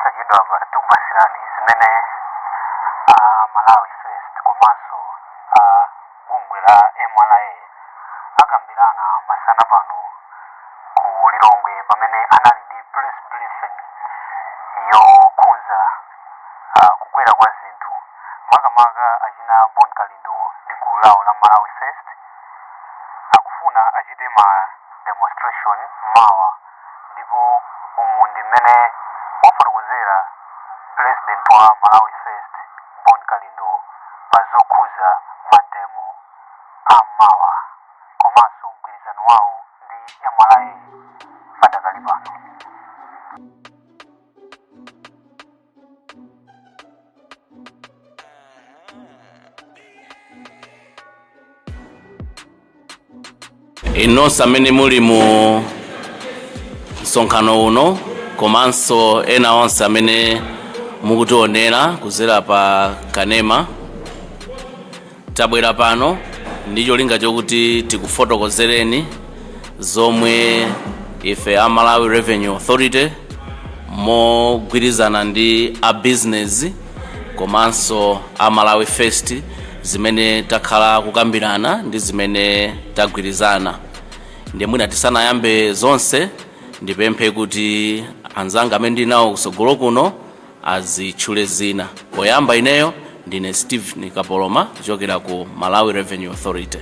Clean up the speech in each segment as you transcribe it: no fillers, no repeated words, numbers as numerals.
Posachedwapa tikupasirani zimene a Malawi First komanso a bungwe la MRA akambirana masana pano ku Lilongwe pamene anali ndi press briefing yokhudza kukwera kwa zinthu, makamaka achina Bon Kalindo ndi gulu lawo la Malawi First akufuna achite ma demonstration mawa, ndipo umu ndi mmene wafotokozera president wa Malawi First, Bon Kalindo, pa zokhudza mademo a mawa komanso mgwirizano wawo ndi MRA padakali pano. Inonse amene muli mu msonkhano uno komanso ena onse amene mukutionera kudzera pa kanema, tabwera pano ndi cholinga chokuti tikufotokozereni zomwe ife a Malawi Revenue Authority mogwirizana ndi a business komanso a Malawi First zimene takhala kukambirana ndi zimene tagwirizana. Ndiye mwina tisanayambe zonse, ndipemphe kuti anzanga amene ndili nawo kutsogolo kuno azitchule zina. Poyamba, ineyo ndine Steve Kapoloma kuchokera ku Malawi Revenue Authority.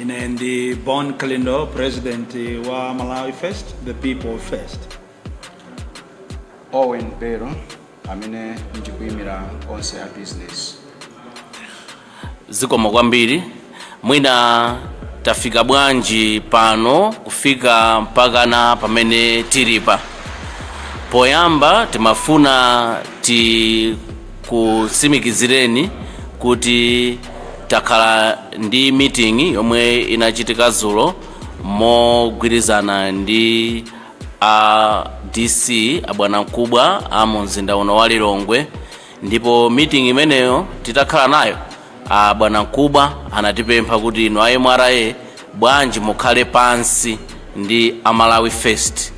Ine ndi Bon Kalindo, president wa Malawi First, the people first. Owen Bero, amene ndikuyimira onse a business. Zikomo kwambiri. Mwina tafika bwanji pano kufika mpakana pamene tilipa? Poyamba timafuna tikutsimikizireni kuti takhala ndi meeting yomwe inachitika dzulo mogwirizana ndi a DC, abwanamkubwa a mu mzinda uno wa Lilongwe, ndipo meeting imeneyo titakhala nayo, abwanamkubwa anatipempha kuti inu a MRA bwanji mukhale pansi ndi a Malawi First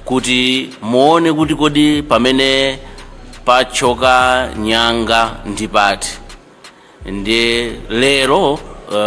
kuti muone kuti kodi pamene pachoka nyanga ndi pati. Ndi lero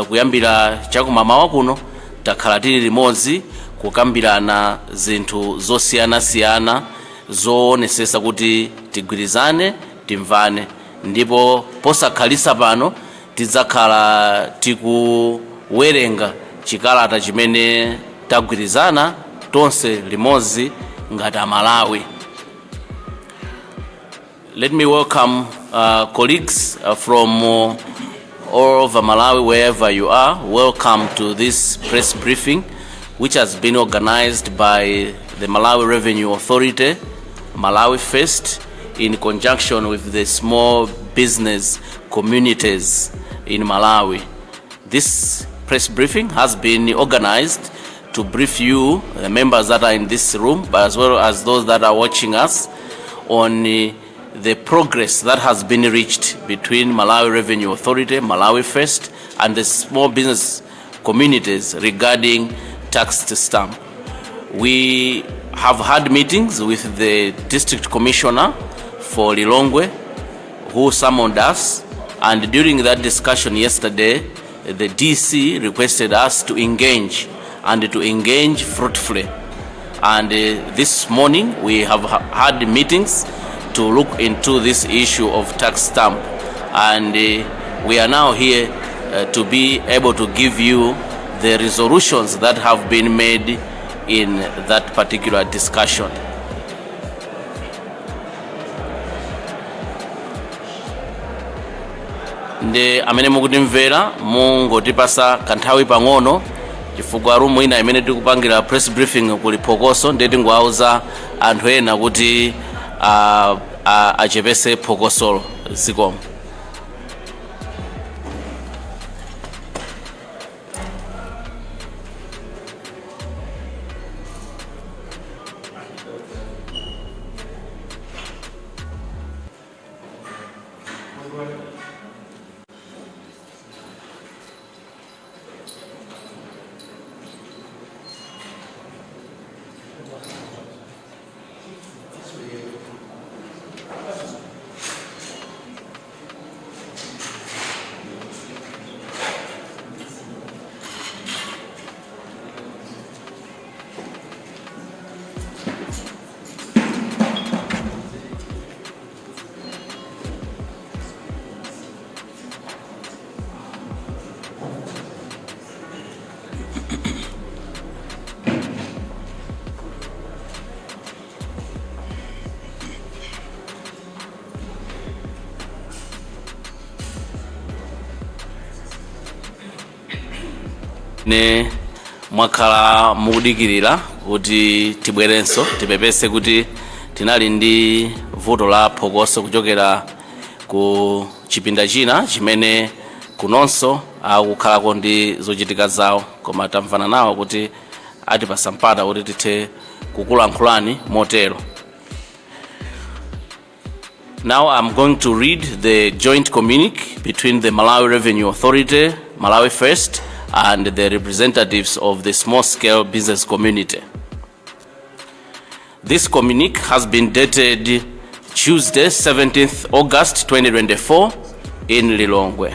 kuyambira chakumamawa kuno takhala tili limodzi kukambirana zinthu zosiyanasiyana zoonesesa kuti tigwirizane, timvane, ndipo posakhalisa pano tidzakhala tikuwerenga chikalata chimene tagwirizana tonse limodzi ngati Amalawi. Let me welcome colleagues from all over Malawi, wherever you are. Welcome to this press briefing, which has been organized by the Malawi Revenue Authority, Malawi First, in conjunction with the small business communities in Malawi. This press briefing has been organized to brief you, the members that are in this room, but as well as those that are watching us, on the progress that has been reached between Malawi Revenue Authority, Malawi First, and the small business communities regarding tax stamp. We have had meetings with the district commissioner for Lilongwe, who summoned us, and during that discussion yesterday, the DC requested us to engage and to engage fruitfully. And this morning we have had meetings to look into this issue of tax stamp, and we are now here to be able to give you the resolutions that have been made in that particular discussion. Ndi amene mukutimvera, mungotipasa kanthawi pang'ono chifukwa room ina imene tikupangira press briefing kuli phokoso, ndiye tingowauza anthu ena kuti achepese phokosolo. Zikomo. Ne mwakhala mukudikirira kuti tibwerenso, tipepese kuti tinali ndi vuto la phokoso kuchokera ku chipinda china chimene kunonso akukhalako ndi zochitika zawo, koma tamvana nawo kuti atipasa mpata kuti tithe kukulankhulani motero. Now I'm going to read the joint communique between the Malawi Revenue Authority, Malawi First, and the representatives of the small scale business community. This communique has been dated Tuesday, 17th August 2024 in Lilongwe.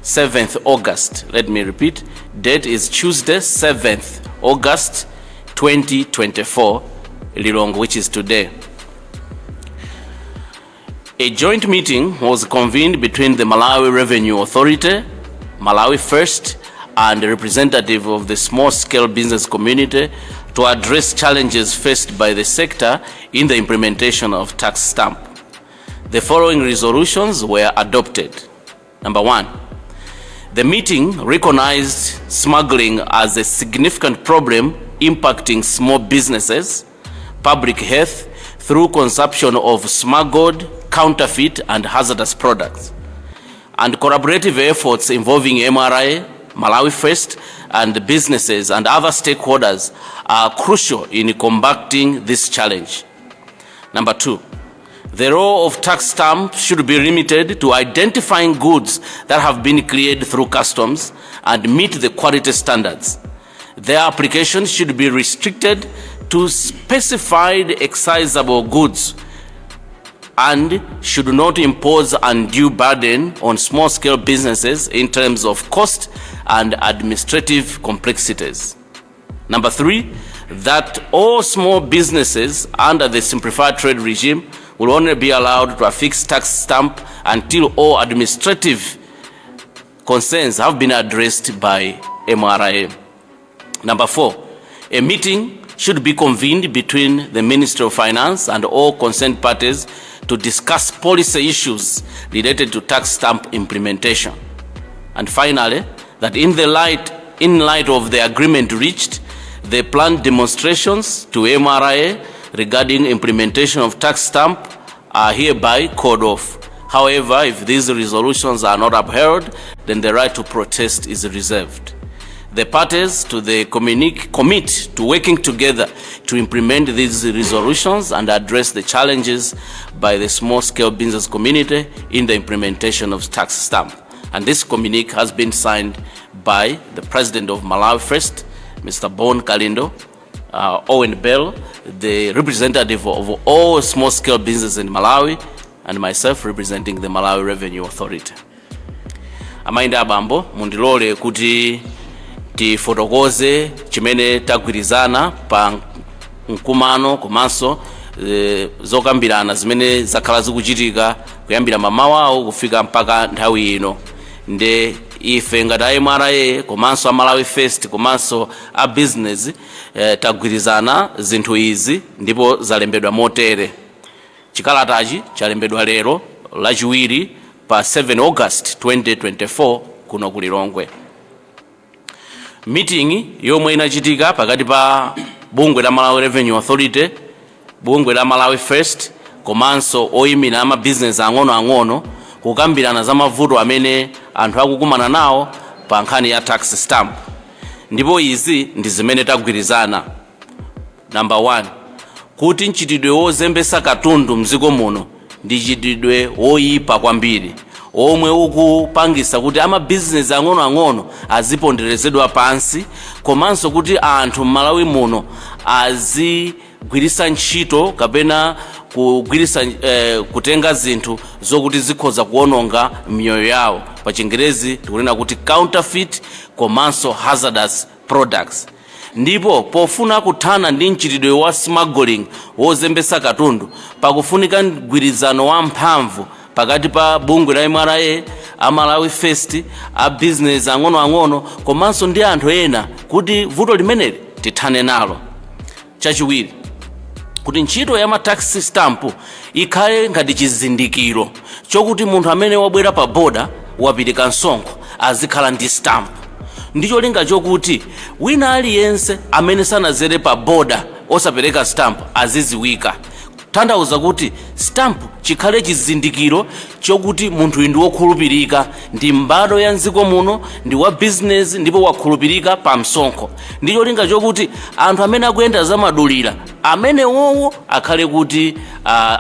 7th August, let me repeat, date is Tuesday, 7th August 2024, Lilongwe, which is today. A joint meeting was convened between the Malawi Revenue Authority, Malawi First, and a representative of the small scale business community to address challenges faced by the sector in the implementation of tax stamp. The following resolutions were adopted. Number one, the meeting recognized smuggling as a significant problem impacting small businesses, public health through consumption of smuggled, counterfeit, and hazardous products, and collaborative efforts involving MRA, Malawi First, and businesses and other stakeholders are crucial in combating this challenge. Number two, the role of tax stamp should be limited to identifying goods that have been cleared through customs and meet the quality standards. Their application should be restricted to specified excisable goods and should not impose undue burden on small-scale businesses in terms of cost and administrative complexities. Number three, that all small businesses under the simplified trade regime will only be allowed to affix tax stamp until all administrative concerns have been addressed by MRA. Number four, a meeting should be convened between the Ministry of Finance and all concerned parties to discuss policy issues related to tax stamp implementation. And finally, that in light of the agreement reached, the planned demonstrations to MRA regarding implementation of tax stamp are hereby called off. However, if these resolutions are not upheld, then the right to protest is reserved. The parties to the communique commit to working together to implement these resolutions and address the challenges by the small-scale business community in the implementation of tax stamp. And this communique has been signed by the President of Malawi First, Mr. Bon Kalindo, Owen Bell, the representative of all small-scale business in Malawi, and myself representing the Malawi Revenue Authority. Amayi ndi abambo, mundilole kuti tifotokoze chimene tagwirizana pa mkumano komanso zokambirana zimene zakhala zikuchitika kuyambira mamawawo kufika mpaka nthawi ino. Nde ife ngati a MRA komanso a Malawi First komanso a business tagwirizana zinthu izi ndipo zalembedwa motere. Chikalatachi chalembedwa lero Lachiwiri pa 7 August 2024 kuno ku Lilongwe. Meeting yomwe inachitika pakati pa bungwe la Malawi Revenue Authority, bungwe la Malawi First komanso oyimira amabizinesi ang'onoang'ono kukambirana za mavuto amene anthu akukumana nawo pa nkhani ya tax stamp, ndipo izi ndi zimene tagwirizana. Number 1, kuti mchitidwe wozembesa katundu mdziko muno ndi mchitidwe woyipa kwambiri omwe ukupangisa kuti amabizinesi ang'onoang'ono aziponderezedwa pansi, komanso kuti anthu m'Malawi muno azigwirisa ntchito kapena kugwirisa kutenga zinthu zokuti zikhoza kuwononga miyoyo yawo. Pa Chingerezi tikunena kuti counterfeit komanso hazardous products. Ndipo pofuna kuthana ndi mchitidwe wa smuggling, wozembesa katundu, pakufunika mgwirizano wamphamvu pakati pa bungwe la MRA, a Malawi First, a business ang'onoang'ono komanso ndi anthu ena kuti vuto limeneli tithane nalo. Chachiwiri, kuti ntchito ya ma tax stamp ikhale ngati chizindikiro chokuti munthu amene wabwera pa boda, wapereka msonkho, azikhala ndi stamp. Ndi cholinga chokuti wina aliyense amene sanazere pa boda osapereka stamp aziziwika, tanthauza kuti stamp chikhale chizindikiro chokuti munthu ndi wokhulupirika, ndi mbadwa ya mdziko muno, ndi wa business ndipo wakhulupirika pa msonkho, ndi cholinga chokuti anthu amene akuyenda zamadulira amene wowo akhale kuti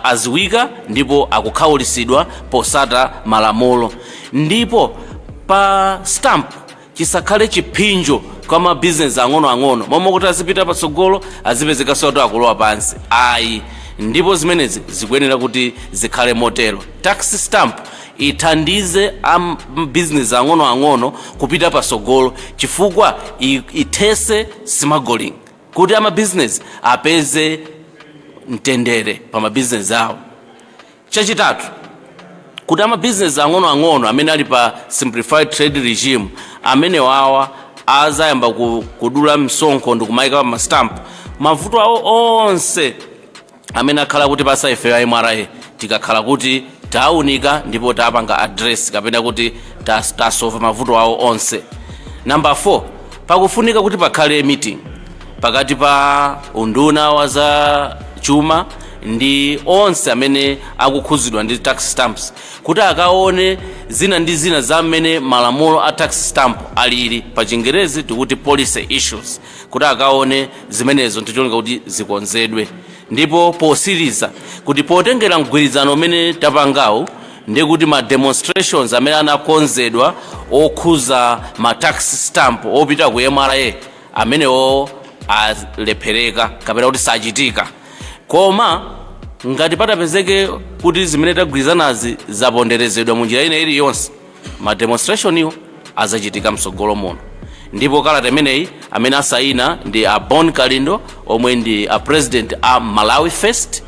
aziwika ndipo akukhawulisidwa posata malamulo. Ndipo pa stamp chisakhale chiphinjo kwa mabizinesi ang'onoang'ono, momwe kuti azipita patsogolo azipezekanso kuti akulowa pansi, ayi. Ndipo zimenezi zikuyenera kuti zikhale motero. Tax stamp ithandize amabizinesi ang'onoang'ono kupita patsogolo, chifukwa ithese smuggling, kuti amabizinesi apeze mtendere pa mabizinesi awo. Chachitatu, kuti amabizinesi ang'onoang'ono amene ali pa simplified trade regime, amene wawa azayamba kudula msonkho ndi kumayika pa mastamp, mavuto awo onse amene akhala kuti pasa ife ya MRA tikakhala kuti tawunika ndipo tapanga address kapena kuti tasova mavuto awo onse. Number 4, pakufunika kuti pakhale meeting pakati pa unduna wa za chuma ndi onse amene akukhuzidwa ndi tax stamps, kuti akaone zina ndi zina za mmene malamulo a tax stamp alili. Pa Chingerezi tikuti policy issues, kuti akaone zimenezo ndicholinga kuti zikonzedwe. Ndipo posiriza, kuti potengera mgwirizano umene tapangawu, ndi kuti ma demonstrations amene anakonzedwa okhuza ma tax stamp opita ku MRA amenewo alephereka kapena kuti sachitika. Koma ngati patapezeke kuti zimene tagwirizanazi zaponderezedwa munjira ina iliyonse, ma demonstration iwo azachitika mtsogolo muno. Ndipo kalata imeneyi amene asayina ndi a Bon Kalindo, omwe ndi a president a Malawi First,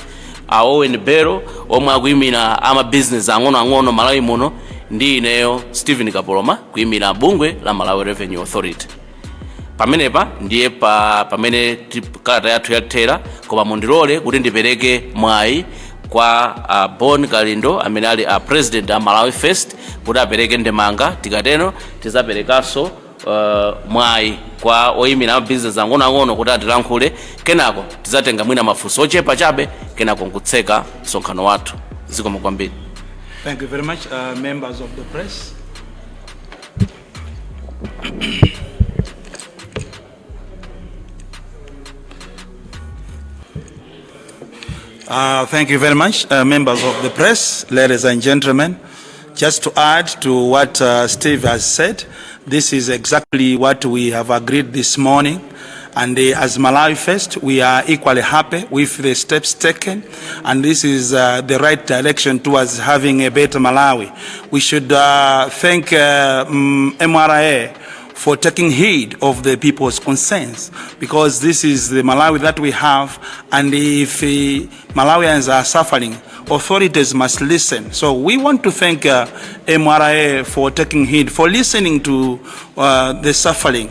a Owen Bero, omwe akuyimira amabizinesi ang'onoang'ono Malawi muno, ndi ineyo Stephen Kapoloma, kuyimira bungwe la Malawi Revenue Authority. Pamenepa ndiye pamene kalata yathu yathera, koma mundilole kuti ndipereke mwayi kwa Bon Kalindo, amene ali a president a Malawi First, kuti apereke ndemanga. Tikatero tizaperekanso mwayi kwa oyimira amabizinesi ang'onoang'ono kuti atilankhule. Kenako tizatenga mwina mafunso ochepa chabe, kenako nkutseka msonkhano wathu. Zikomo kwambiri. Thank you very much, members of the press. Thank you very much, members of the press, ladies and gentlemen. Just to add to what Steve has said, this is exactly what we have agreed this morning. And as Malawi First, we are equally happy with the steps taken. And this is the right direction towards having a better Malawi. We should thank MRA for taking heed of the people's concerns, because this is the Malawi that we have, and if Malawians are suffering, authorities must listen. So we want to thank MRA for taking heed, for listening to the suffering.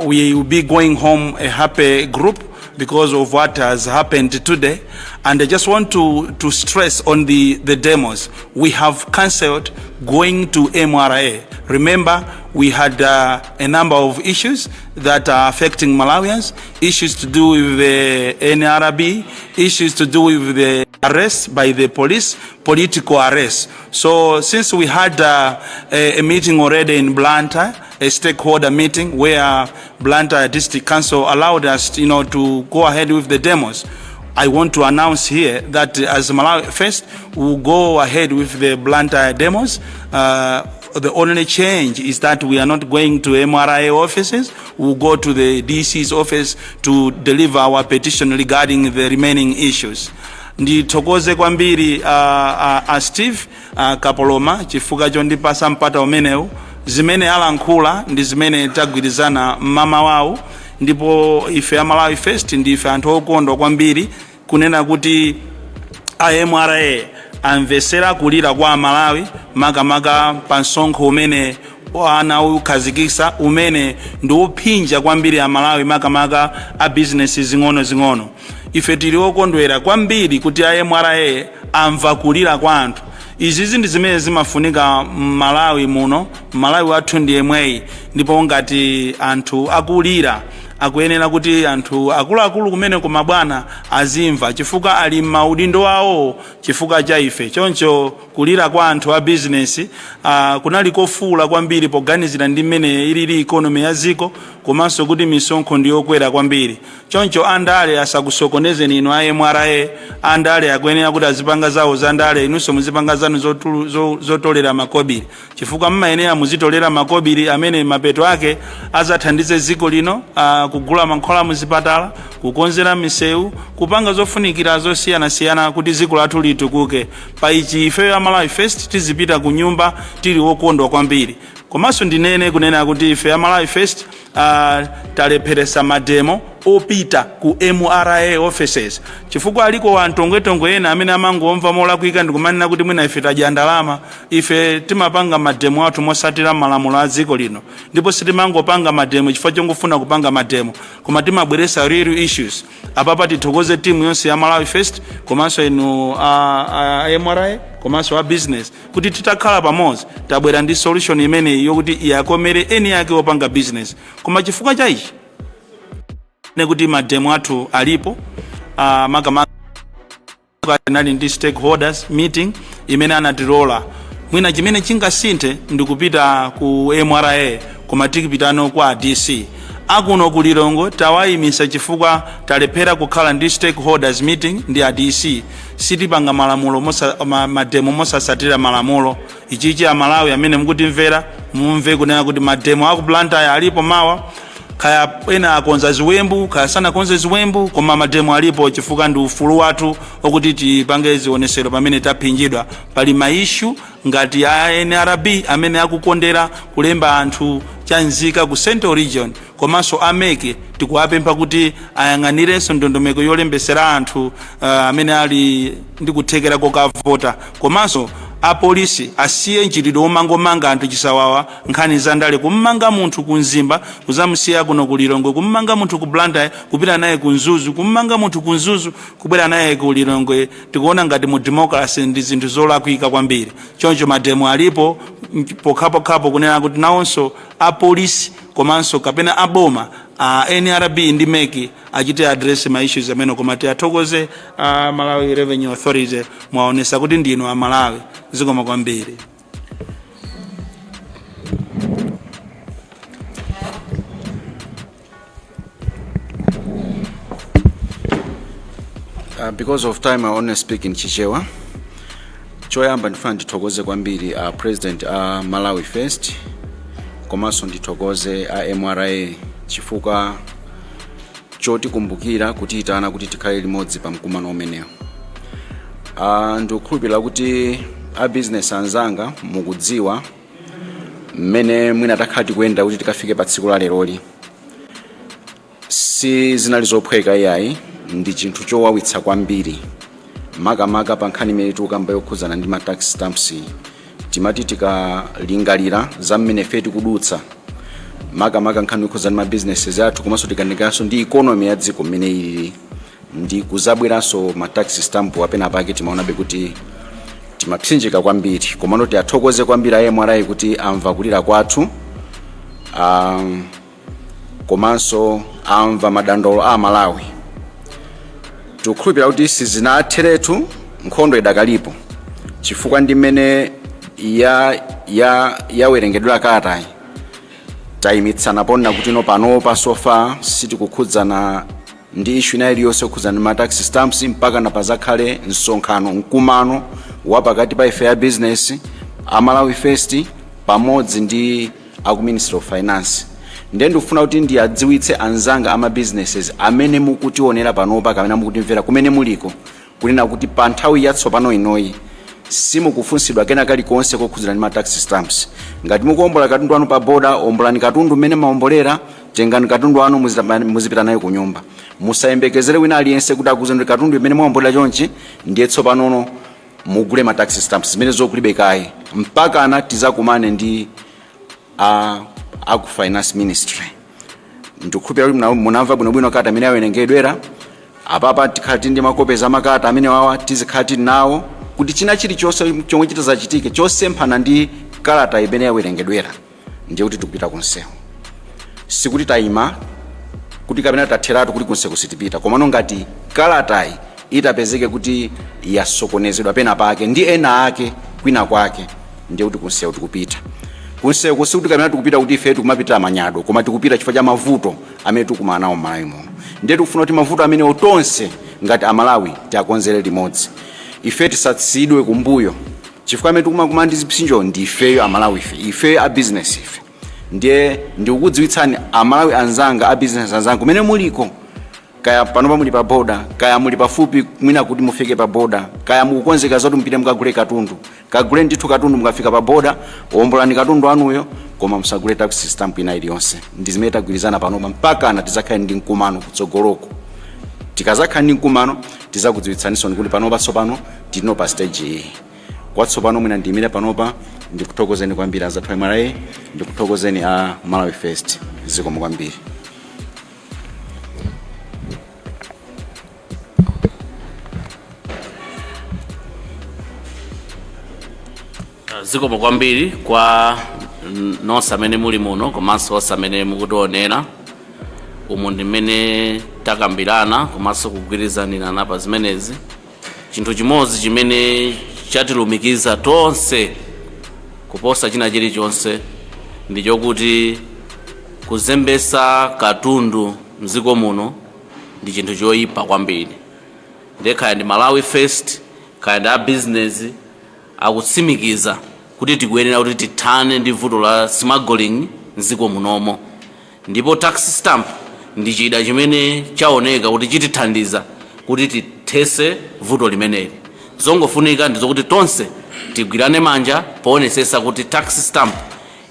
We will be going home a happy group because of what has happened today. And I just want to stress on the demos. We have cancelled going to MRA. Remember, we had a number of issues that are affecting Malawians, issues to do with the NRB, issues to do with the arrest by the police, political arrest. So since we had a meeting already in Blantyre, a stakeholder meeting where Blantyre District Council allowed us to go ahead with the demos, I want to announce here that as Malawi First, we'll go ahead with the Blantyre demos. The only change is that we are not going to MRA offices. We'll go to the DC's office to deliver our petition regarding the remaining issues. Ndithokoze kwambiri Steve Kapoloma chifukwa chondipasa mpata umenewu. Zimene alankhula ndi zimene tagwirizana mmamawawu, ndipo ife a Malawi First ndife anthu okondwa kwambiri kunena kuti a MRA amvesera kulira kwa Amalawi, makamaka pa msonkho umene anaukhazikitsa, umene ndi wophinja kwambiri Amalawi, makamaka a bizinesi zing'ono-zing'ono. Ife tili okondwera kwambiri kuti a MRA amva kulira kwa anthu. Izizi ndi zimene zimafunika m'Malawi muno. Malawi wathu ndi yemweyi, ndipo ngati anthu akulira, akuyenera kuti anthu akuluakulu kumene kumabwana azimva, chifukwa ali m'maudindo awo chifukwa cha ife. Choncho kulira kwa anthu a bizinesi kunali kofuula kwambiri poganizira ndi mmene ilili economy ya dziko, komanso kuti misonkho ndi yokwera kwambiri. Choncho andale asakusokonezeni inu a MRA. Andale akuyenera kuti azipanga zawo za ndale, inunso muzipanga zanu zotolera makobiri, chifukwa mmayenera muzitolera makobiri amene mapeto ake azathandize dziko lino, kugula mankhwala muzipatala, kukonzera misewu, kupanga zofunikira zosiyanasiyana kuti dziko lathu litukuke. Pa ichi ifeyo a Malawi First tizipita ku nyumba tili wokondwa kwambiri. Komanso ndinene kunena kuti ife a Malawi First talepheresa mademo opita ku MRA offices, chifukwa aliko antongwetongwe ena amene amangomva molakwika ndikumanena kuti mwina ife tadya ndalama. Ife timapanga mademo athu mosatira malamulo a dziko lino, ndipo sitimangopanga mademo chifukwa chongofuna kupanga mademo, koma timabweresa real issues. Apapa tithokoze timu yonse ya Malawi First, komanso inu a MRA, komanso a business, kuti titakhala pamodzi tabwera ndi solution imeneyi yokuti iyakomere eni ake opanga business. Koma chifukwa cha ichi nekuti mademo athu alipo, makamaka tinali ndi stakeholders meeting imene anatilola. Mwina chimene chingasinthe ndikupita ku MRA, koma tikipitano kwa DC. Akuno ku Lilongwe tawayimisa chifukwa talephera kukhala ndi stakeholders meeting ndi a DC. Sitipanga malamulo mademo mosasatira malamulo. Ichichi Amalawi amene mukutimvera, mumve kunena kuti mademo aku Blantyre alipo mawa. Kaya ena akonza ziwembu, kaya sanakonze ziwembu, koma mademo alipo chifukwa ndi ufulu wathu okuti tipange zionesero pamene taphinjidwa. Pali ma issue ngati a NRB amene akukondera kulemba anthu chanzika ku Central Region, komanso a MEC tikuwapempha kuti ayang'anirenso ndondomeko yolembesera anthu amene ali ndi kuthekera kokavota, komanso apolisi asiye mchitidwe womangomanga anthu chisawawa, nkhani za ndale, kummanga munthu ku Mzimba kuzamusiya kuno ku Lilongwe, kummanga munthu ku Blantyre kupita naye ku Mzuzu, kummanga munthu ku Mzuzu kubwera naye ku Lilongwe. Tikuona ngati mu democracy ndi zinthu zolakwika kwambiri. Choncho mademo alipo pokhapokhapo kunena kuti nawonso apolisi komanso kapena aboma a NRB ndi MEC achite address ma issues amene. Koma tiyathokoze a Malawi Revenue Authority, mwaonesa kuti ndinu a Malawi. Zikoma kwambiri. Because of time, I only speak in Chichewa. Choyamba ndifuna ndithokoze kwambiri president a Malawi First, komanso ndithokoze a MRA chifukwa chotikumbukira kutiyitana kuti tikhale limodzi pa mkumano umenewu. Ndikukhulupirira kuti a business anzanga mukudziwa mmene mwina takhala tikuyenda kuti tikafike pa tsiku la leroli. Si zinali zophweka iyayi, ndi chinthu chowawitsa kwambiri, makamaka pa nkhani imene tikukamba yokhudzana ndi ma tax stamps. Timati tikalingalira za mmene ife tikudutsa, makamaka nkhani yokhudzana ndi ma businesses athu, komanso tikalinganiranso ndi economy ya dziko mmene ilili, ndi kuzabweranso ma tax stamp apena pake, timaonabe kuti timapsinjika kwambiri. Komano tiyathokoze kwambiri a MRA kuti amva kulira kwathu, komanso amva madandaulo a Malawi. Tikukhulupirira kuti sizinatheretu, nkhondo idakalipo, chifukwa ndi mmene yawerengedwera kalatayi, tayimitsana ponena kuti no, panopa so far sitikukhudzana ndi issue ina iliyonse yokhudzana ndi ma tax stamps mpaka na pazakhale msonkhano, mkumano wa pakati pa ife ya business, a Malawi First pamodzi ndi aku Ministry of Finance. Ndiye ndikufuna kuti ndiyadziwitse anzanga ama businesses amene mukutionera panopa kapena mukutimvera kumene muliko, kunena kuti pa nthawi yatsopano inoyi simukufunsidwa kena kalikonse kokhudzana ndi ma tax stamps. Ngati mukuombola katundu wanu pa boda, ombolani katundu mmene maombolera, tengani katundu wanu, muzipita naye ku nyumba. Musayembekezere wina aliyense kuti akuuzeni kuti katundu imene mwaombolera chonchi ndiye tsopanono mugule ma tax stamps. Zimene zokulibe kaye mpakana tizakumane ndi aku Finance Ministry. Ndikukhulupirira kuti munamva bwinobwino kalata amene awerengedwera apapa. Tikhala tili ndi makope za makalata amene wawa, tizikhala tili nawo. Kuti china chilichonse chomwe chitazachitike chosemphana ndi kalata imene yawerengedwera, ndiye kuti tikupita kunsewu. Sikuti tayima kuti kapena tatheratu kuti kunsewu sitipita, komano ngati kalatayi itapezeke kuti yasokonezedwa pena pake ndi ena ake kwina kwake, ndiye kuti kunsewu tikupita. Kunsewu sikuti kapena tikupita kuti ife tikumapitira manyado, koma tikupita chifukwa cha mavuto amene tikumana nawo m'Malawi muno. Ndiye tikufuna kuti mavuto amenewo tonse ngati Amalawi tiakonzere limodzi. Ife tisatsiyidwe kumbuyo, chifukwa amene tikumakumana ndi zipsinjo ndi ifeyo Amalawi, ife, ifeyo a business ife. Ndiye ndikukudziwitsani Amalawi anzanga, a business anzanga kumene muliko, kaya panopa muli pa boda, kaya muli pafupi mwina kuti mufike pa boda, kaya mukukonzeka zoti mupite mukagule katundu, kagule ndithu katundu. Mukafika pa boda, wombolani katundu anuyo, koma musagule tax stamp ina iliyonse. Ndi zimene tagwirizana panopa mpakana tidzakhale ndi mkumano kutsogoloko. Tikazakhala ndi mkumano, tizakudziwitsaninso kuti panopa tsopano tili pa stage iyi. Kwatsopano mwina ndiyimire panopa. Ndikuthokozeni kwambiri anzathu MRA, ndikuthokozeni a Malawi First. Zikomo kwambiri. Zikomo kwambiri kwa nonse amene muli muno komanso onse amene mukutionera. Umu ndi mmene takambirana komanso kugwirizanirana pa zimenezi. Chinthu chimodzi chimene chatilumikiza tonse kuposa china chilichonse ndi chokuti kuzembesa katundu mdziko muno ndi chinthu choyipa kwambiri. Ndiye kaya ndi Malawi First, kaya ndi a business, akutsimikiza kuti tikuyenera kuti tithane ndi vuto la smuggling mdziko munomo, ndipo tax stamp ndi chida chimene chaoneka kuti chitithandiza kuti tithese vuto limeneli. Zongofunika ndi zokuti tonse tigwirane manja poonetsetsa kuti tax stamp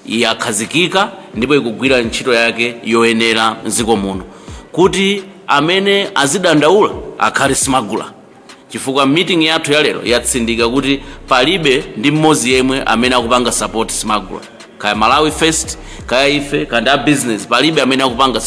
yakhazikika ndipo ikugwira ntchito yake yoyenera mdziko muno, kuti amene azidandaula akhale smuggler, chifukwa meeting yathu ya lero yatsindika kuti palibe ndi mmodzi yemwe amene akupanga support smuggler. Kaya Malawi First, kaya ife, kaya ndi a business, palibe amene akupanga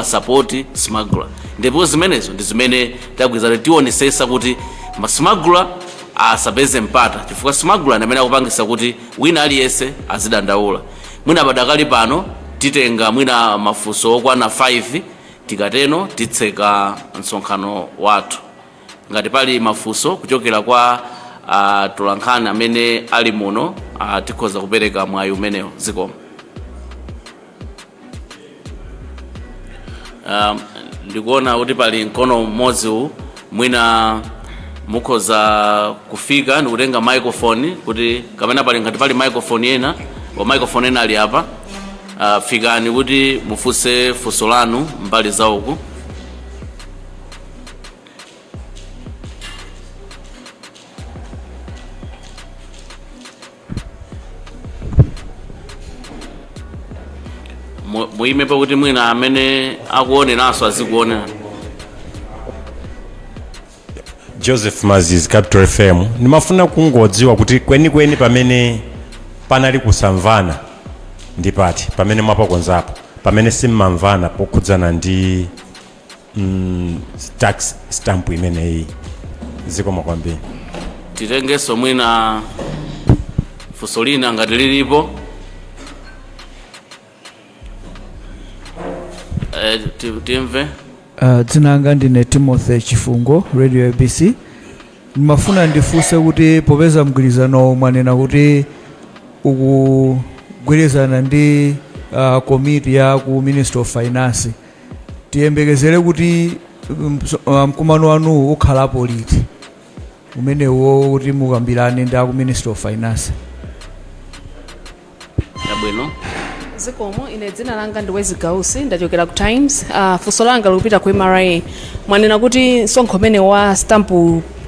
support smuggler. Ndipo zimenezo ndi zimene tagwirizana. Tionesesa kuti ma smuggler asapeze mpata, chifukwa smuggler ndi amene akupangisa kuti wina aliyense azidandaula. Mwina padakali pano titenga mwina mafunso okwana 5, tikateno titseka msonkhano wathu. Ngati pali mafunso kuchokera kwa atolankhani amene ali muno, tikhoza kupereka mwayi umenewo. Zikomo. Ndikuona kuti pali mkono mmodzi uwu. Mwina mukhoza kufika ndikutenga microphone kuti kapena pali, ngati pali microphone ena wa microphone ena ali apa. Fikani kuti mufunse funso lanu mbali za uku. Muyime pakuti mwina amene akuoneranso azikuonera. Joseph Maziz, Capital FM. Ndimafuna kungodziwa kuti kwenikweni pamene panali kusamvana ndi pati, pamene mwapakonzapo, pamene simmamvana pokhudzana ndi tax stamp imeneyi. Zikomo kwambiri. Titengenso mwina funso lina ngati lilipo. Timve. Dzina langa ndine Timothy Chifungo, Radio ABC. Ndimafuna ndifunse kuti popeza mgwirizano mwanena kuti ukugwirizana ndi komiti ya ku Ministry of Finance, tiyembekezere kuti mkumano wanu ukhalapo liti umenewo kuti mukambirane ndi aku Ministry of Finance? Yabwino. Zikomo. Ine dzina langa ndi Wezi Gausi, ndachokera ku Times. Funso langa likupita ku MRA. Mwanena kuti msonkho umene wa stamp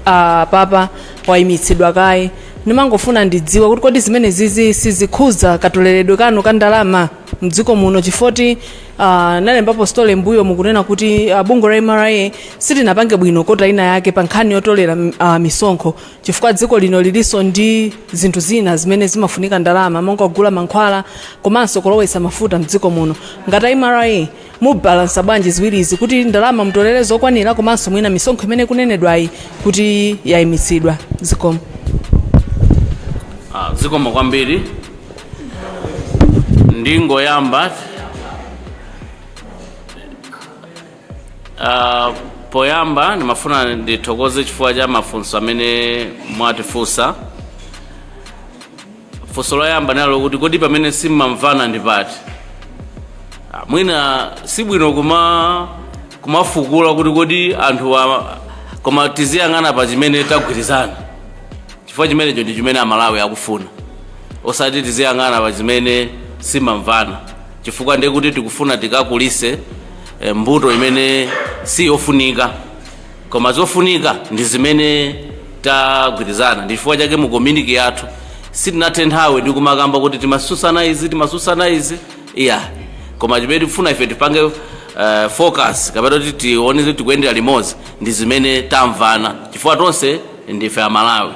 papa wayimitsidwa kaye. Ndimangofuna ndidziwe kuti kodi zimene zizi sizikhudza katoleredwe kanu ka ndalama mdziko muno, chifukwa nalembapo story mbuyo mukunena kuti bungwe la MRA silinapange bwino kota ina yake pa nkhani yotolera misonkho, chifukwa dziko lino lilinso ndi zinthu zina zimene zimafunika ndalama, monga kugula mankhwala komanso kulowetsa mafuta mdziko muno. Ngati MRA mubalansa bwanji ziwirizi kuti ndalama mutolere zokwanira, komanso mwina misonkho imene kunenedwayi kuti yayimitsidwa? Zikomo. Ah, zikomo kwambiri. Ndingoyamba poyamba ndimafuna ndithokoze chifukwa cha mafunso amene mwatifunsa. Funso loyamba nalo kuti kodi pamene simmamvana ndi pati? Ah, mwina sibwino kumafukula kuti kodi anthu koma tiziyang'ana pa chimene tagwirizana, chifukwa chimenecho ndi chimene Amalawi akufuna, osati tiziyang'ana pa chimene simamvana, chifukwa ndiye kuti tikufuna tikakulise mbuto imene siyofunika. Koma zofunika ndi zimene tagwirizana. Ndi chifukwa chake mu communique yathu sitinathe nthawi ndi kumakamba kuti timasusana izi, timasusana izi, iya. Koma chimene tikufuna ife tipange focus kapena kuti tione kuti tikuyendera limodzi ndi zimene tamvana, chifukwa tonse ndife Amalawi.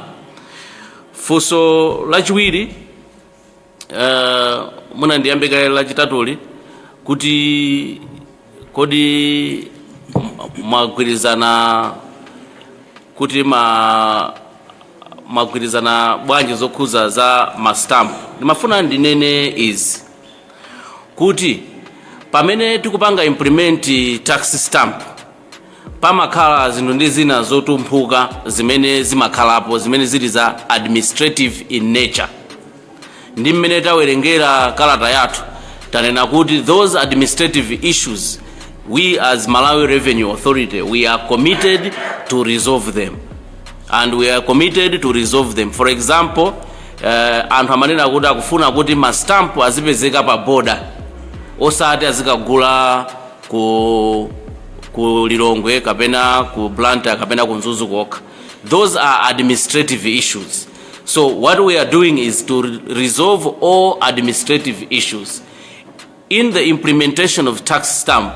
Funso lachiwiri, muna ndiyambe kaye lachitatuli, kuti kodi mwagwirizana kuti mwagwirizana bwanji zokhuza za mastamp? Ndimafuna ndinene izi, kuti pamene tikupanga implement tax stamp, pamakhala zinthu ndi zina zotumphuka zimene zimakhalapo, zimene zili za administrative in nature. Ndi mmene tawerengera kalata yathu, tanena kuti those administrative issues, we as Malawi Revenue Authority, we are committed to resolve them, and we are committed to resolve them. For example, anthu amanena kuti akufuna kuti mastamp azipezeka pa border, osati azikagula ku Lilongwe kapena ku Blantyre kapena ku Mzuzu kokha. Those are administrative issues. So what we are doing is to resolve all administrative issues in the implementation of tax stamp.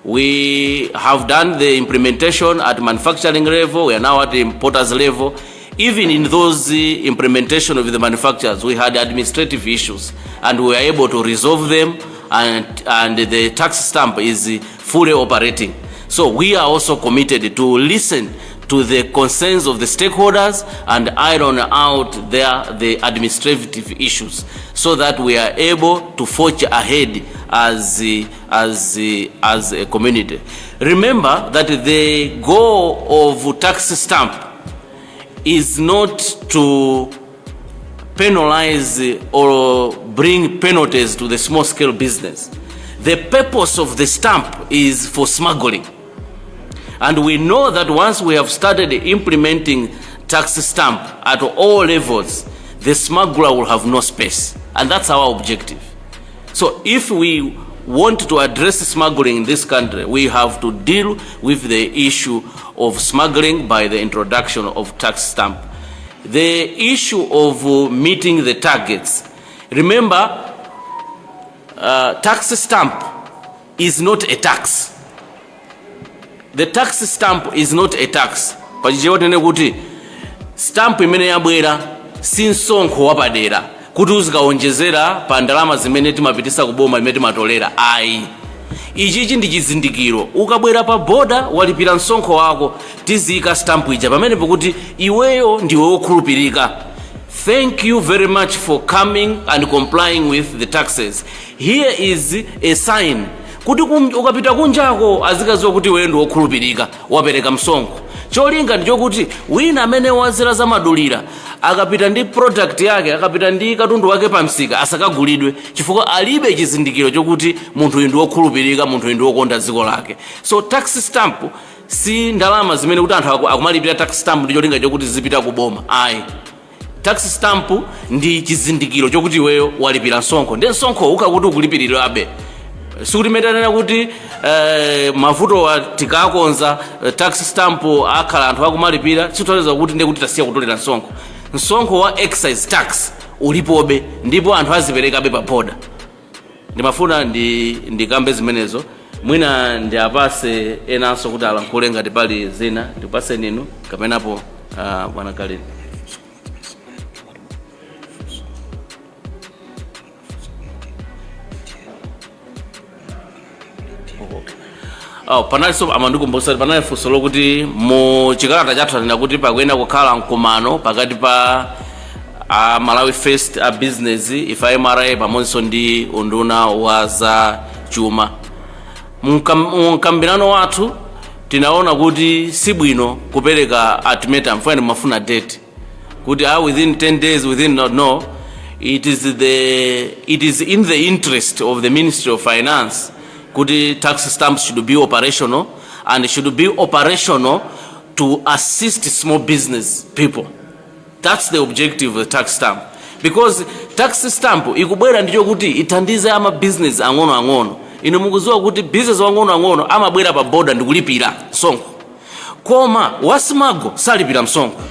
We have done the implementation at manufacturing level. We are now at the importers level. Even in those implementation of the manufacturers, we had administrative issues and we were able to resolve them, and the tax stamp is fully operating. So we are also committed to listen to the concerns of the stakeholders and iron out the administrative issues so that we are able to forge ahead as a community. Remember that the goal of tax stamp is not to penalize or bring penalties to the small scale business. The purpose of the stamp is for smuggling. And we know that once we have started implementing tax stamp at all levels, the smuggler will have no space. And that's our objective. So if we want to address smuggling in this country, we have to deal with the issue of smuggling by the introduction of tax stamp. The issue of meeting the targets. Remember, tax stamp is not a tax. The tax stamp is not a tax. Pachichewa tinene kuti stamp imene yabwera si msonkho wapadera kuti uzikawonjezera pa ndalama zimene timapitisa kuboma, imene timatolera, ayi. Ichichi ndi chizindikiro. Ukabwera pa boda, walipira msonkho wako, tiziyika stamp ija pamene pokuti iweyo ndiwe wokhulupirika. Thank you very much for coming and complying with the taxes. Here is a sign kuti ukapita kunjako azikaziwa kuti iweyo ndi wokhulupirika, wapereka msonkho. Cholinga ndi chokuti wina amene wazira zamadulira akapita ndi product yake, akapita ndi katundu wake pa msika, asakagulidwe chifukwa alibe chizindikiro chokuti munthu uyu ndi wokhulupirika, munthu uyu ndi wokonda dziko lake. So tax stamp si ndalama zimene kuti anthu akumalipira tax stamp ndi cholinga chokuti zipita kuboma, ayi. Tax stamp ndi chizindikiro chokuti iweyo walipira msonkho, ndi msonkho ukakuti ukulipirirabe. Sikuti metanena kuti mavuto tikakonza, tax stamp akhala anthu akumalipira, sitoleza kuti ndiye kuti tasiya kutolera msonkho. Msonkho wa excise tax ulipobe ndipo anthu aziperekabe pa boda. Ndimafuna ndikambe zimenezo. Mwina ndiapase enanso kuti alankhule ngati pali zina. Ndipase ninu kapenapo bwana Kalini. Oh, panalinso amandikumbutsa kuti panali funso lokuti mu chikalata chathu anena kuti pakuyenera kukhala mkumano pakati pa a Malawi First, a business, ife a MRA pamodzinso ndi unduna wa za chuma. Mu mkambirano wathu tinaona kuti sibwino kupereka ultimatum, fine mafuna date kuti within 10 days, within, no, it is in the interest of the Ministry of Finance kuti tax stamps should be operational and should be operational to assist small business people. That's the objective of the tax stamp, because tax stamp ikubwera ndicho kuti ithandize ama business ang'onoang'ono. Inu mukudziwa kuti business wang'onoang'ono amabwera pa border ndikulipira msonkho, koma wa smuggle salipira msonkho.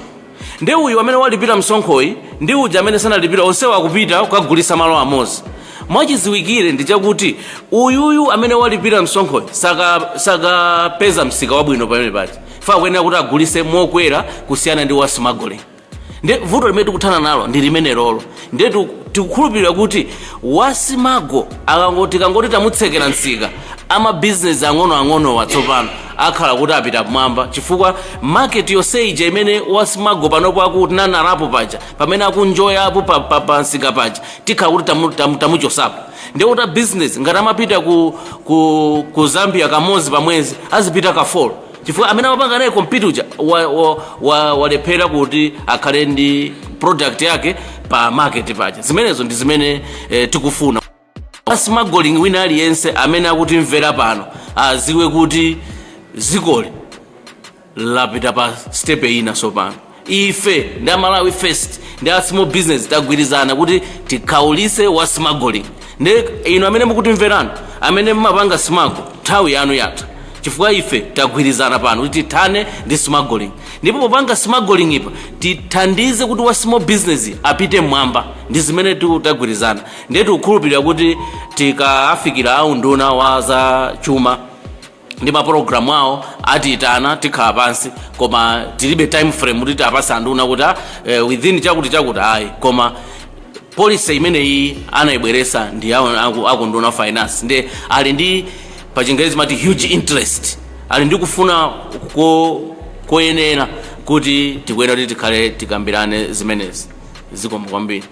Ndi uyu amene walipira msonkhoyi ndi uja amene sanalipira, onsewo akupita kukagulisa malo amodzi. Mwachidziwikire ndi chakuti uyuyu amene walipira msonkhoyi sakapeza msika wabwino pamene paja fa akuyenera kuti agulise mokwera kusiyana ndi wa smuggling. Ndi vuto limene tikuthana nalo ndi limene lolo. Ndiye tikukhulupirira kuti wa smuggle akangoti kangoti tamutsekera msika, amabizinesi ang'onoang'onowa tsopano akhala kuti apita kumwamba, chifukwa market yonse ija imene wa smuggle panopo akuti nanalapo paja pamene akunjoyapo pa msika paja, tikhala kuti tamuchosapo. Ndiye kuti business ngati amapita ku Zambia kamodzi pa mwezi, azipita ka 4, chifukwa amene amapanga naye compete uja walephera kuti akhale ndi product yake pa market paja. Zimenezo ndi zimene tikufuna. Smuggling wina aliyense amene akutimvera pano aziwe kuti zikoli lapita pa step ina tsopano. Ife ndi Amalawi First ndi a small business tagwirizana kuti tikhaulise wa smuggling. Ndi inu amene mukutimverani, amene mumapanga smuggle, nthawi yanu yatha, chifukwa ife tagwirizana pano kuti tithane ndi smuggling, ndipo popanga smuggling ipa tithandize kuti wa small business apite mmwamba. Ndi zimene tagwirizana. Ndiye tikukhulupirira kuti tikafikira aunduna wa za chuma ndi mapulogalamu awo, atiyitana, tikhala pansi, koma tilibe time frame kuti tiapase anduna kuti within chakuti chakuti, ayi. Koma policy imeneyi anayibweresa ndi awo akunduna finance, ndi ali ndi pa Chingerezi mati huge interest, ali ndi kufuna koyenera kuti tikuyenera kuti tikhale tikambirane zimenezi. Zikomo kwambiri.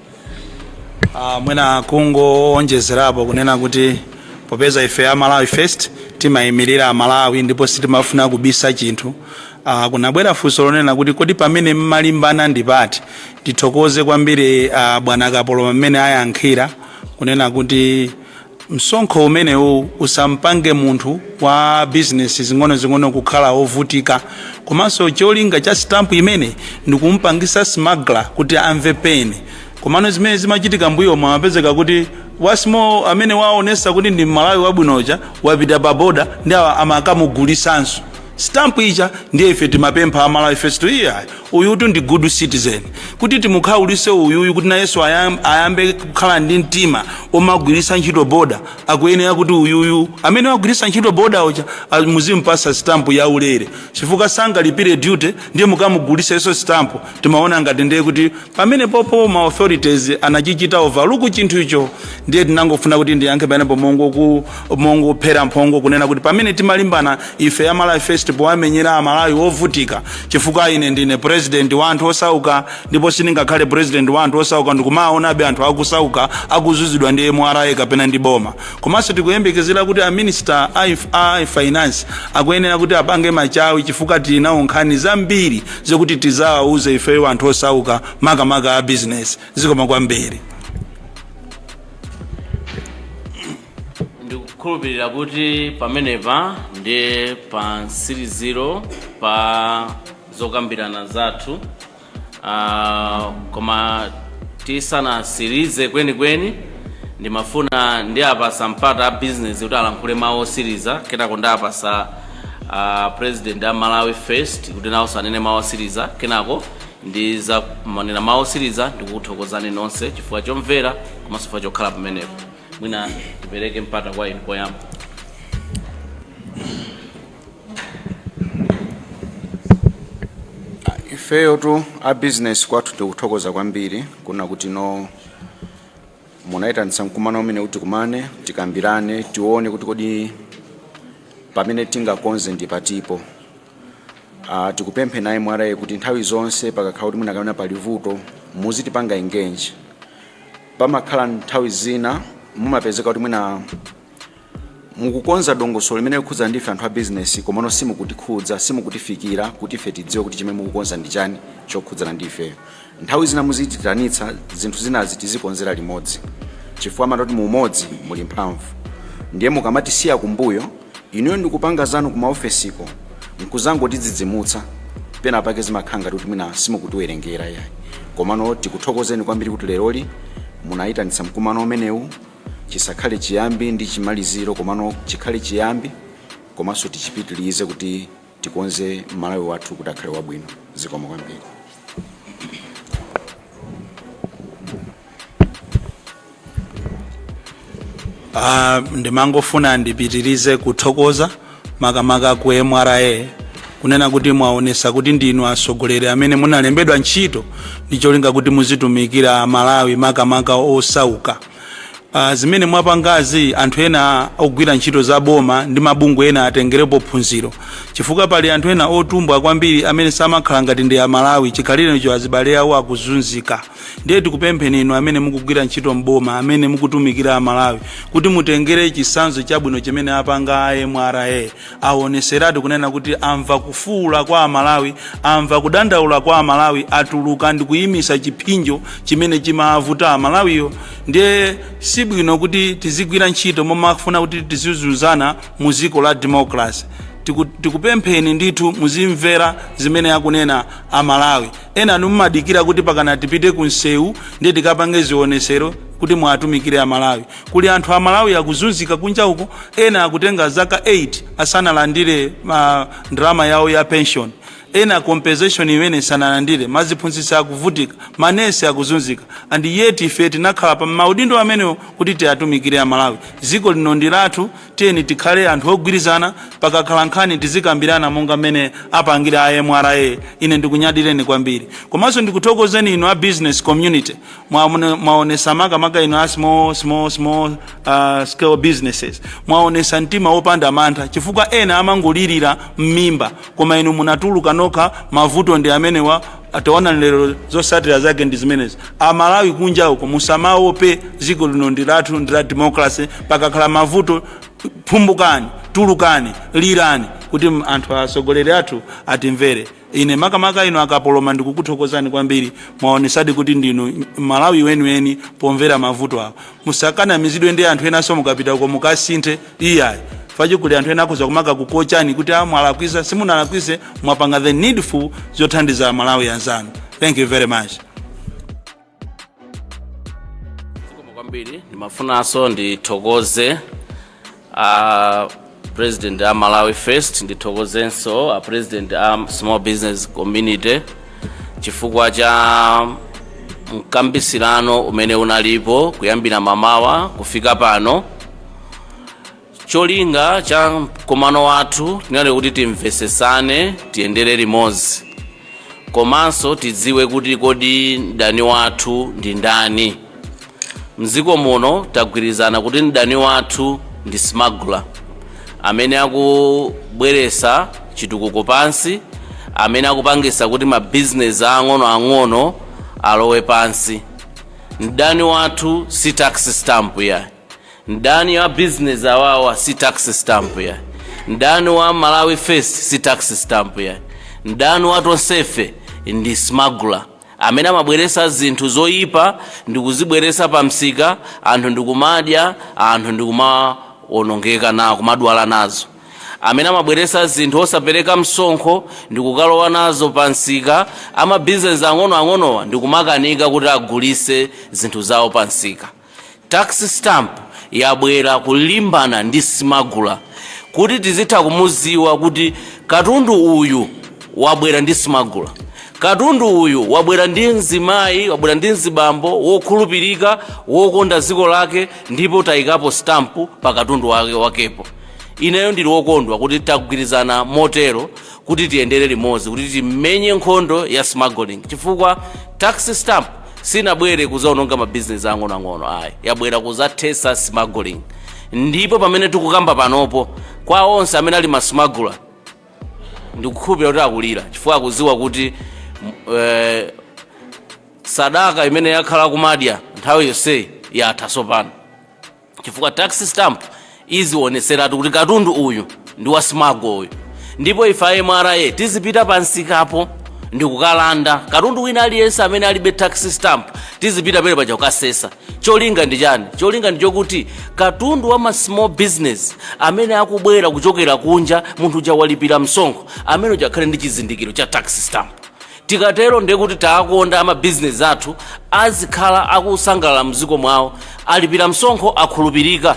Mwina kungoonjezerapo kunena kuti popeza ife a Malawi First timayimirira Amalawi ndipo sitimafuna kubisa chinthu, kunabwera funso lonena kuti kodi pamene mmalimbana ndipati? Tithokoze kwambiri bwana Kapolo pamene ayankhira kunena kuti msonkho umenewu usampange munthu wa bizinesi zing'ono-zing'ono kukhala wovutika, komanso cholinga cha stamp imene ndikumpangisa smuggler kuti amve pain. Komano zimene zimachitika mbuyo mwamapezeka kuti wa small amene waonesa kuti ndi Mmalawi wabwinocha wapita pa boda ndi awa amakamugulisanso stamp ija. Ndiye ife timapempha Amalawi First, iya, uyutu ndi good citizen, kuti timukhaulise uyuyu kuti nayenso ayambe kukhala ndi mtima omagwirisa ntchito boda, akuyenera kuti uyuyu amene wagwirisa ntchito boda uja muzimpasa stamp ya ulere, chifukwa sangalipire duty ndiye mukamugulisenso stamp. Timaona ngati ndiye kuti pamene popo ma authorities anachichita overlook chinthu icho. Ndiye tinangofuna kuti ndiyankhe pamenepo mongophera mphongo kunena kuti pamene timalimbana ife Amalawi First powamenyera Amalawi ovutika, chifukwa ine ndine president wa anthu osauka, ndipo sindingakhale president wa anthu osauka ndikumaonabe anthu akusauka akuzuzidwa ndi MRA kapena ndi boma. Komanso tikuyembekezera kuti a minister a finance akuyenera kuti apange machawi, chifukwa tili nawo nkhani zambiri zokuti tizawauze ifeyo anthu osauka, makamaka a business. Zikoma kwambiri. Ndikukhulupirira kuti pamenepa ndi pa mtsiriziro pa zokambirana zathu. Koma tisanasirize kwenikweni, ndimafuna ndiapasa mpata a business kuti alankhule mawu osiriza, kenako ndiapasa president a Malawi First kuti nawonso anene mawu osiriza, kenako ndizamanena mawu osiriza ndikukuthokozani nonse chifukwa chomvera komanso chifukwa chokhala pamenepo. Mwina tipereke mpata kwa inu koyamba. Ifeyo tu a business kwathu tikuthokoza kwambiri kuna kuti no munayitanitsa mkumano umene kuti tikumane, tikambirane, tione kuti kodi Pamene tingakonze ndi patipo. Tikupemphe a MRA kuti nthawi zonse pakakhala kuti mwina kapena pali vuto, muzitipanga engage. Pamakhala nthawi zina mumapezeka kuti mwina mukukonza dongosolo limene likhudza ndife anthu a business, komano simukutikhudza, simukutifikira kuti ife tidziwe kuti chimene mukukonza ndi chani chokhudzana ndi ifeyo. Nthawi zina muzititanitsa, zinthu zinazi tizikonzera limodzi, chifukwa amatoti mu umodzi muli mphamvu. Ndiye mukamatisiya kumbuyo, inuyo ndikupanga zanu ku maofesiko, nkuzangotidzidzimutsa, pena pake zimakhala ngati kuti mwina simukutiwerengera yayi. Komano tikuthokozeni kwambiri kuti leroli munayitanitsa mkumano umenewu. Chisakhale chiyambi ndi chimaliziro, komano chikhale chiyambi, komanso tichipitilize kuti tikonze Malawi wathu kuti akhale wabwino. Zikomo kwambiri. Ndimangofuna ndipitirize kuthokoza makamaka ku MRA, kunena kuti mwaonesa kuti ndinu atsogoleri amene munalembedwa ntchito ndi cholinga kuti muzitumikira Malawi, makamaka osauka. Zimene mwapangazi, anthu ena ogwira ntchito za boma ndi mabungwe ena atengerepo phunziro, chifukwa pali anthu ena otumbwa kwambiri amene samakhala ngati ndi Amalawi, chikhalirecho azibale awo akuzunzika. Ndiye tikupempheni inu amene mukugwira ntchito mboma, amene mukutumikira Amalawi, kuti mutengere chitsanzo chabwino chimene apanga a MRA. Aoneseratu kunena kuti amva kufuula kwa Amalawi, amva kudandaula kwa Amalawi, atuluka ndi kuyimisa chipsinjo chimene chimavuta Amalawiyo. Ndiye sibwino kuti tizigwira ntchito momafuna kuti tizizunzana mu dziko la democracy. Tikupempheni ndithu, muzimvera zimene akunena Amalawi. Ena mumadikira kuti pakana tipite ku msewu ndiye tikapange zionesero kuti mwatumikire Amalawi. Kuli anthu Amalawi akuzunzika kunja uko, ena akutenga zaka 8 asanalandire ndalama yawo ya pension, ena compensation imene sanalandire, maziphunzitsi akuvutika, manesi akuzunzika, and yet ife tinakhala pa maudindo amenewo kuti tiatumikire Amalawi. Dziko lino ndi lathu. Tiyeni tikhale anthu ogwirizana. Pakakhala nkhani tizikambirana monga mmene apangira a MRA. Ine ndikunyadireni kwambiri, komanso ndikuthokozeni inu a business community. Mwaonesa, makamaka inu a small scale businesses, mwaonesa mtima wopanda mantha, chifukwa ena amangolirira m'mimba, koma inu munatuluka nokha. Mavuto ndi amenewa, taona lero zotsatira zake ndi zimenezi. Amalawi kunja uko, musamaope. Dziko lino ndi lathu, ndi la democracy. Pakakhala mavuto, phumbukani, tulukani, lirani kuti anthu atsogoleri athu atimvere. Ine makamaka inu akapoloma, ndikukuthokozani kwambiri. Mwaonesadi kuti ndinu Malawi weniweni pomvera mavuto awo. Musakanamizidwe ndi anthu enanso, mukapita uko mukasinthe, iyayi. Fachi kuli anthu ena akhoza kumaka kukochani kuti a mwalakwisa. Simunalakwise, mwapanga the needful zothandiza Malawi anzanu. Thank you very much. Zikomo kwambiri. Ndimafunanso ndithokoze a president a Malawi First, ndithokozenso a president a Small Business Community chifukwa cha mkambisirano umene unalipo kuyambira mamawa kufika pano. Cholinga cha mkumano wathu tinali kuti timvesesane, tiyendere limodzi, komanso tidziwe kuti kodi mdani wathu ndi ndani mdziko muno. Tagwirizana kuti mdani wathu ndi smuggler amene akubweresa chitukuko pansi, amene akupangisa kuti mabizinesi ang'onoang'ono alowe pansi. Mdani wathu si tax stamp ya mdani wa business awawa, si tax stamp ya mdani wa Malawi First, si tax stamp ya mdani wa tonsefe. Ndi smuggler amene amabweresa zinthu zoyipa ndikuzibweresa pa msika, anthu ndikumadya, anthu ndikumawonongeka nawo, kumadwala nazo, amene amabweresa zinthu osapereka msonkho ndikukalowa nazo pa msika, amabizinesi ang'onoang'onowa ndikumakanika kuti agulise zinthu zawo pa msika. Tax stamp yabwera kulimbana ndi smuggler, kuti tizitha kumuziwa kuti katundu uyu wabwera ndi smuggler, katundu uyu wabwera ndi mzimayi, wabwera ndi mzibambo wokhulupirika, wokonda dziko lake, ndipo tayikapo stamp pa katundu wake wakepo. Ineyo ndili wokondwa kuti tagwirizana motero kuti tiyendere limodzi, kuti timenye nkhondo ya smuggling, chifukwa tax stamp sinabwere kuzaononga mabizinesi ang'onoang'ono ayi, yabwera kuzathesa smuggling. Ndipo pamene tikukamba panopo, Kwa onse amene ali ma smuggler, ndikukhulupirira kuti akulira chifukwa akuziwa kuti sadaka imene yakhala kumadya nthawi yonseyi yatha sopano, chifukwa tax stamp izioneseratu kuti katundu uyu ndi wa smuggle uyu. Ndipo ife a MRA tizipita pansikapo ndikukalanda katundu wina aliyense amene alibe tax stamp. Tizipita pele paja kukasesa. Cholinga ndi chani? Cholinga ndi chokuti katundu wa ma small business amene akubwera kuchokera kunja, munthu uja walipira msonkho, amene uja akhale ndi chizindikiro cha tax stamp. Tikatero ndiye kuti taakonda amabizinesi athu, azikhala akusangalala mdziko mwawo, alipira msonkho, akhulupirika,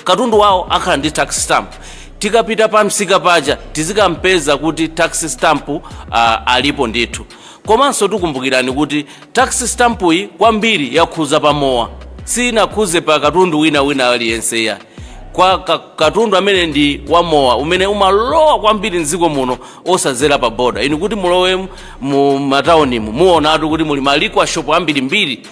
katundu wawo akhala ndi tax stamp. Tikapita pa msika paja tizikampeza kuti tax stamp alipo ndithu. Komanso tikumbukirani kuti tax stamp iyi kwambiri yakhuza pamowa, sinakhuze pa katundu wina wina aliyense ya kwa katundu amene ndi wamowa umene umalowa kwambiri mdziko muno osazera pa boda. Inu kuti mulowe mu mataunimu, muonatu kuti muli ma liquor shop ambirimbiri.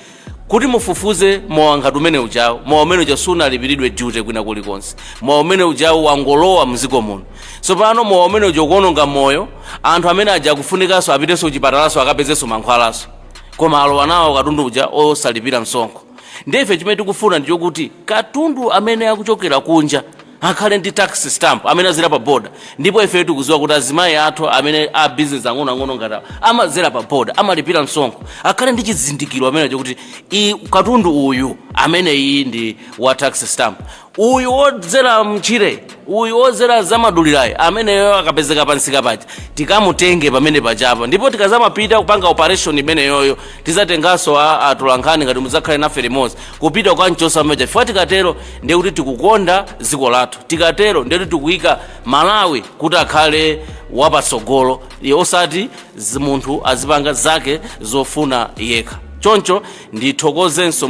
Kuti mufufuze mowa ngati umene ujawo, mowa umene uja sunalipiridwe duty kwina kulikonse. Mowa umene ujawo wangolowa mdziko muno. Tsopano mowa umene uja ukuononga moyo. Anthu amene aja akufunikanso apitenso kuchipatalaso, akapezenso mankhwalaso, koma alowa nawo katundu uja osalipira msonkho. Ndife chimene tikufuna ndichokuti katundu amene akuchokera kunja akhale ndi tax stamp, amene azera pa boda. Ndipo ife tikuziwa kuti azimayi athu amene a business ang'onoang'ono ngati awa amazera pa boda, amalipira msonkho, akhale ndi chizindikiro amene chokuti i katundu uyu amene iyi ndi wa tax stamp. Uyu wodzera mchire, uyu wodzera zamadulirayi, ameneyo akapezeka pansika paja tikamutenge pamene pachapa. Ndipo tikazamapita kupanga operation imeneyoyo, tizatenganso atolankhani ngati mudzakhale nafe limodzi kupita kukanchosa pameneja, chifukwa tikatero ndiye kuti tikukonda dziko lathu. Tikatero ndiye kuti tikuyika Malawi kuti akhale wapatsogolo, osati munthu azipanga zake zofuna yekha. Choncho ndithokozenso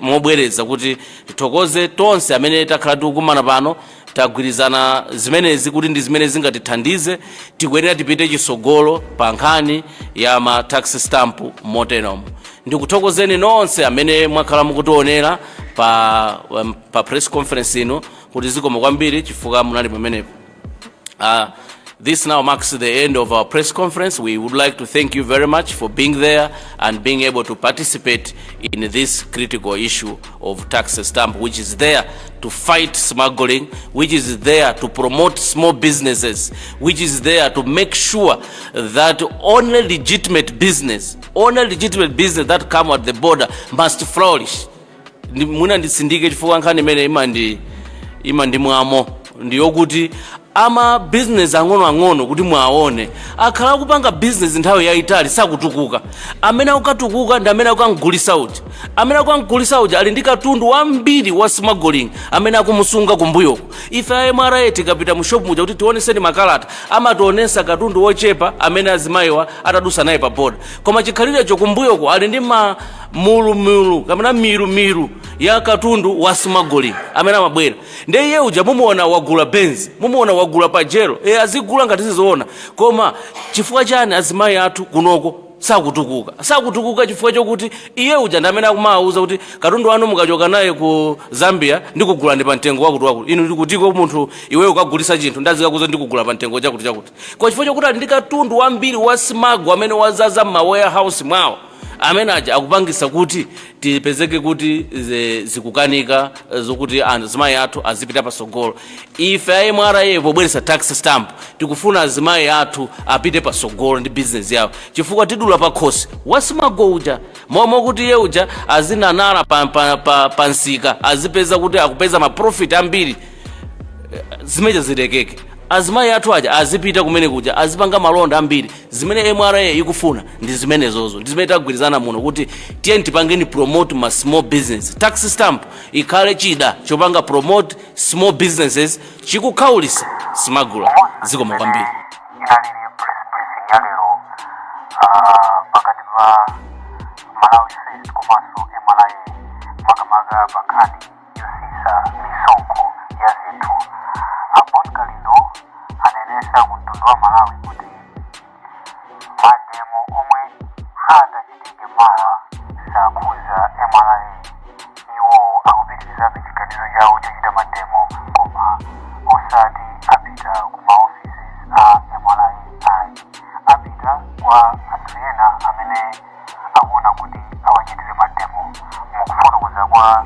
mobwereza kuti tithokoze tonse amene takhala tikukumana pano, tagwirizana zimenezi kuti ndi zimene zingatithandize. Tikuyenera tipite chisogolo pa nkhani ya ma tax stamp motenomo. Ndikuthokozeni nonse amene mwakhala mukutionera pa press conference ino kuti zikomo kwambiri chifukwa munali pamenepo. This now marks the end of our press conference. We would like to thank you very much for being there and being able to participate in this critical issue of tax stamp, which is there to fight smuggling, which is there to promote small businesses, which is there to make sure that only legitimate business, only legitimate business that come at the border must flourish. Mwina nditsindike chifukwa nkhani imene imandimwamo ndiyokuti ama business ang'onoang'ono, kuti mwaone, akhala akupanga business nthawi yayitali, sakutukuka. Amene akukatukuka ndi amene akamgulisa uja. Amene akamgulisa uja ali ndi katundu wambiri wa smuggling amene akumusunga kumbuyoko. Ife a MRA tikapita mu shop muja kuti tioneseni makalata, amationesa katundu wochepa amene azimayiwa atadusa naye pa boda, koma chikhalirecho kumbuyoko ali ndi ma mulumulu kapena milumilu ya katundu wa smuggling amene amabwera. Ndiye iye uja mumuona wagula Benz, mumuona wagula Pajero, azigula ngati zizoona. Koma chifukwa chani azimayi athu kunoko sakutukuka? Sakutukuka chifukwa chokuti iye uja ndi amene akumawuza kuti katundu wanu mukachoka naye ku Zambia ndikugula ndi pa mtengo wakuti wakuti. Inu ndikutiko munthu iweyo ukagulisa chinthu ndazikakuza ndikugula pa mtengo chakuti chakuti, kwa chifukwa chokuti ali ndi katundu wambiri wa smuggle amene wazaza m'ma warehouse mwawo, amene aja akupangisa kuti tipezeke kuti zikukanika zokuti azimayi athu azipita pasogolo. Ife a MRA pobweresa tax stamp tikufuna azimayi athu apite pasogolo ndi business yawo, chifukwa tidula pakhosi wa smuggle uja, momwe kuti iye uja azinanala pa nsika, azipeza kuti akupeza ma profit ambiri. Zimeja zilekeke, azimayi athu aja azipita kumene kuja, azipanga malonda ambiri. Zimene MRA ikufuna ndi zimenezozo, ndi zimene tagwirizana muno kuti tiye tipangeni promote ma small business. Tax stamp ikhale chida chopanga promote small businesses, chikukhaulisa smuggler. Zikomo kwambiri. Inalili press briefing ya lero pakati pa Malawi First komanso MRA, makamaka pa nkhani yosisa misonkho ya zinthu. A Bon Kalindo anenesa ku mtundu wa Malawi kuti mademo omwe atachitike mawa sakhuza MRA. Iwo akupitirizabe chiganizo chawo chochita mademo, koma osati Kwa anthu ena amene akuona kuti awachitire mademo, mukufotokoza kwa